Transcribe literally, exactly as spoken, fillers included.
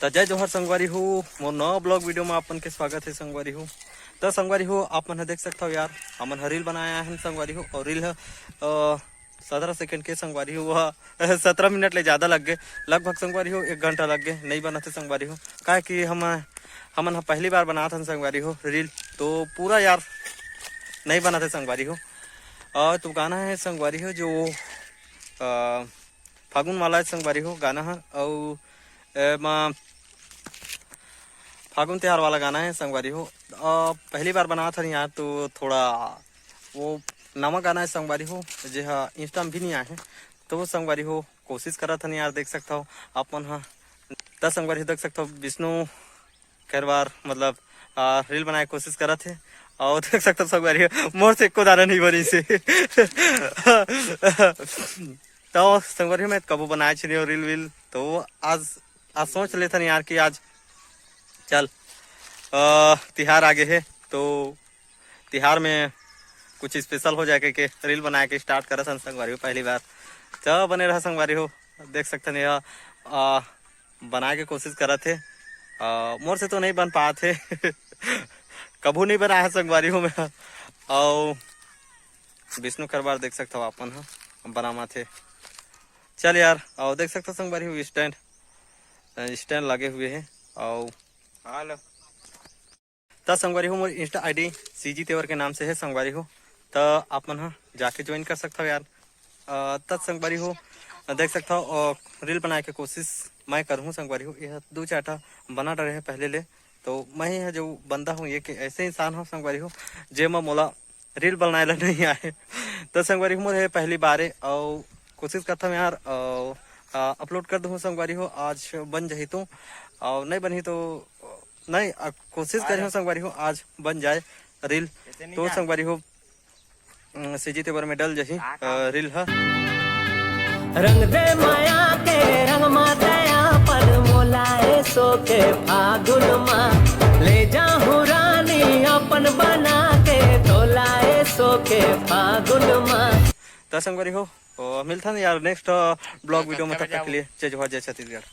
त जय जोहार संगवारी हो, मोर नवा ब्लॉग वीडियो में आप मन के स्वागत है संगवारी हो। त संगवारी हो, आप मन ह देख सकथव यार, हमन ह रील बनाए आए हन संगवारी हो, और रील ह, अ, सतरा सेकंड के संगवारी हो, वह सतरा मिनट ले ज्यादा लग गे, लगभग संगवारी हो एक घंटा लग गे, नई बनत हे संगवारी हो, काहे कि हम, हमन ह पहली बार बनात हन संगवारी हो रील, तो पूरा यार नई बनत हे संगवारी हो। और तो गाना है संगवारी हो जो, अ, फागुन वाला है संगवारी हो गाना है, और एमा फागुन तिहार वाला गाना है संगवारी हो। अ, पहली बार बनात हन यार, तो थोड़ा वो नवा गाना है संगवारी हो, जे हा इंस्टा में भी नहीं आए है, तो वो संगवारी हो कोशिश करत हन यार, देख सकथव आप मन हा। त संगवारी हो देख सकथव विष्णु खैरवार मतलब, अ, रील बनाए के कोशिश करत हे, और देख सकथव संगवारी हो मोर से एको दाना नहीं बनिस हे। तो संगवारी हो मैं कबो बनाए छे नहीं रील वील, तो आज, आज सोच लेथन यार कि आज चल, अ, तिहार आगे हे, तो तिहार में कुछ स्पेशल हो जाए के, के रील बनाए के स्टार्ट करत हन संगवारी हो पहली बार। तो बने रहा संगवारी हो, देख सकथन यह, अ, बनाए के कोशिश करत हे। अ, मोर से तो नहीं बन पात हे। कभू नहीं बनाए हे संगवारी हो मैं। और विष्णु खैरवार देख सकथव आप मन ह बनावत हे। चल यार, और देख सकथव संगवारी हो स्टैंड, अ, स्टैंड लगे हुए हे। और त संगवारी हो मोर इंस्टा आईडी सीजी तेवर के नाम से है संगवारी हो, त आप मन ह जाके ज्वाइन कर सकथव यार। अ, त संगवारी हो देख सकथव, अ, रील बनाए के कोशिश मैं करहूँ संगवारी हो। यह दो चार ठा बना डरे है पहले ले, तो मैं ही है जो बंदा हूँ, ये कि ऐसे इंसान हूँ संगवारी हो, जेमा मोला रील बनाए ला नहीं आए। तो संगवारी हो मोर है पहली बारे, और कोशिश करता हूँ यार, और, अ, अपलोड कर दूँ संगवारी हो, आज बन जाही तो, और नहीं बनही तो नहीं, अ, कोशिश करी हूँ संगवारी हो आज बन जाए रील। तो संगवारी हो, अ, सीजी तेवर में डल जाही, अ, रील ह। रंग दे माया के रंग मा दया पन मोला ए सो के फागुन मा, ले जाहूं रानी अपन बना के तोला ए सो के फागुन मा। त संगवारी हो, अ, मिलथन यार नेक्स्ट, अ, ब्लॉग वीडियो में, तब तक के लिए जय जोहार, जय छत्तीसगढ़।